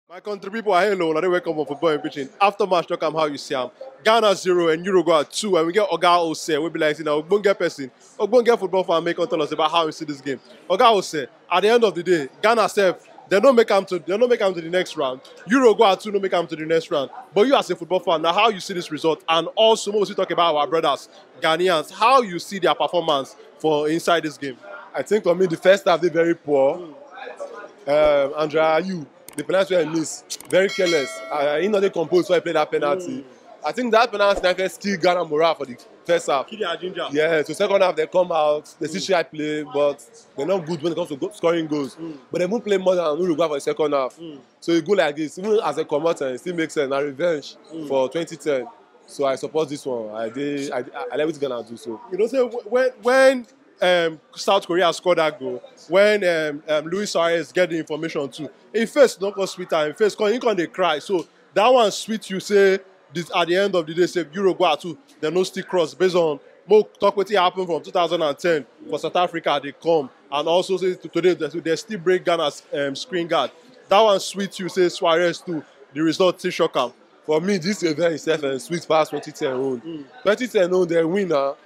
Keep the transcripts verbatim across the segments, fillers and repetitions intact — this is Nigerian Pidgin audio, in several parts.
My country people, I hello, una dey welcome on Football and Pitching. After match, talk am how you see am. Ghana zero and Uruguay two, and we get Oga Ose, we be like, you know, ogbonge person, ogbonge football fan, make come tell us about how you see this game. Oga Ose, at the end of the day, Ghana sef, they no make am to, they no make am to the next round. Uruguay too no make am to the next round. But you as a football fan, now how you see this result, and also we still talk about our brothers, Ghanaians, how you see their performance for inside this game. I think for me, the first half dey very poor. Um, Andrea Ayew, the penalty wey he miss, very careless. Uh, he no dey composed before he play that penalty. I think that penalty na first kill Ghana morale for the first half. Kill their ginger. Yeah, so second half they come out, they still try play, but they're not good when it comes to go- scoring goals. But they won't play more than Uruguay for the second half. So you go like this, even as a comot, it still makes sense. Na revenge for twenty ten. So I support this one. I dey, I, I like what Ghana do so. You know, say when when um, South Korea scored that goal, when um, um, Luis Suarez get the information too, in face no come sweet am, in face come he come dey cry. So that one sweet you say this at the end of the day, say Uruguay too, they no still cross based on mo talk wetin happen from two thousand and ten for South Africa, they come and also say to today they, they still break Ghana's um, screen guard. That one sweet you say Suarez too, the result still shock am. For me, this event itself and sweet pass twenty ten own. Twenty ten own, they win now.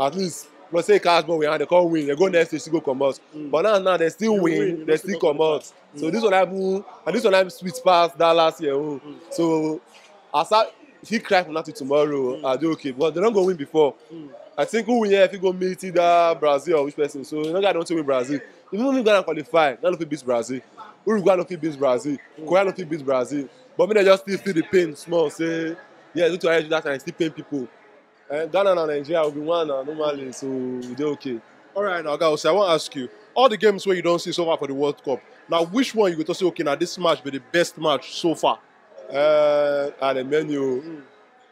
At least, let's say cars ball we hand, they call win. They go next stage to go come out. But now, now they still win, they still come out. So this one I move, and this one I sweet pass that last year own. So as I he cry for nothing tomorrow, I do okay. But they don't go win before. I think who win here if you go meet either Brazil or which person. So you know I don't win Brazil. Even if Ghana qualify, Ghana no fit beat Brazil. Uruguay no fit beat Brazil. Korea no fit beat Brazil. But me they just still feel the pain small. Say yeah, look to that time still pain people. And Ghana and Nigeria will be one now normally, so we dey okay. All right, now guys, I want to ask you, all the games where you don't see so far for the World Cup, now which one you go to say, okay, now this match be the best match so far? Uh, at the menu.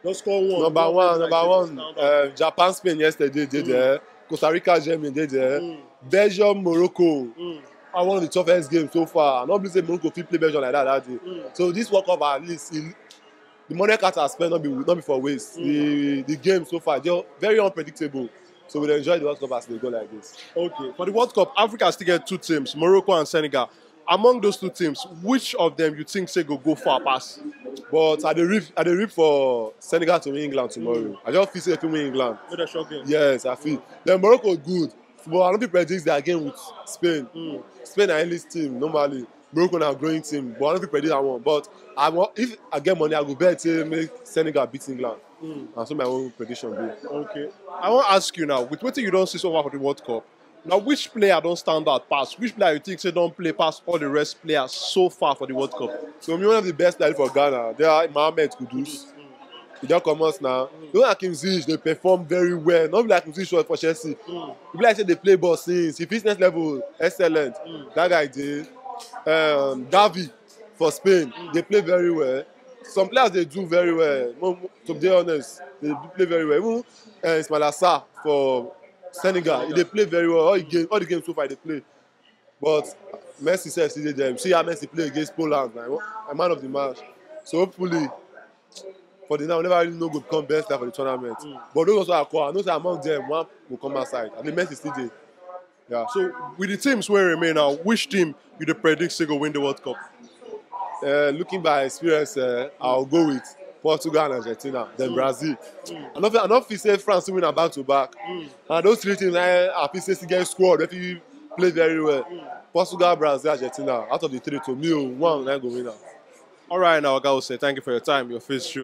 Just call one. Number one, number one. Uh, Japan, Spain yesterday, they there. Costa Rica, Germany, they there. Belgium, Morocco. Are one of the toughest games so far. I no believe say Morocco fit play Belgium like that that day. So this World Cup at least, e, the money Qatar spend not be not be for waste. The the game so far, they're very unpredictable. So we enjoy the World Cup as they go like this. Okay. For the World Cup, Africa still get two teams, Morocco and Senegal. Among those two teams, which of them you think say go go far pass? But I dey rip, I dey rip for Senegal to win England tomorrow. I just feel say they fit win England. Make dem shock them. Yes, I feel. Then Morocco good, but I don't fit predict their game with Spain. Spain are elite team normally. Morocco na growing team, but I don't fit predict that one. But I want, if I get money, I go bet say make Senegal beat England. And so my own prediction be. Okay. I want to ask you now, with wetin you don see so far for the World Cup, now which player don stand out pass? Which player you think say don play pass all the rest players so far for the World Cup? So me, one of the best players for Ghana, they are Mohamed Kudus. He don comot now. Even Hakim Ziyech, they perform very well. Not like Ziyech for Chelsea. People like say they play ball since. He fitness level excellent. That guy dey. Um, Gavi for Spain, they play very well. Some players they do very well. Mo- mo- To be honest, they do play very well. Even uh, Ismaila Sarr for Senegal, they play very well. All the game, all the games so far they play. But Messi says he did them. See how Messi play against Poland, man. A man of the match. So hopefully, for the now, we never really know go become best player for the tournament. But those also are core. I know say among them, one will come outside. I mean, Messi still dey. Yeah. So with the teams wey remain now, which team you dey predict say go win the World Cup? Uh, looking by experience, uh, I'll go with Portugal and Argentina, then Brazil. I don't feel, I don't feel say France win am back to back. And those three teams, I, I feel say still get squad wey fit play very well. Portugal, Brazil, Argentina. Out of the three, to me, oh, one na go win am. All right, now, Oga Ose, thank you for your time, your face show.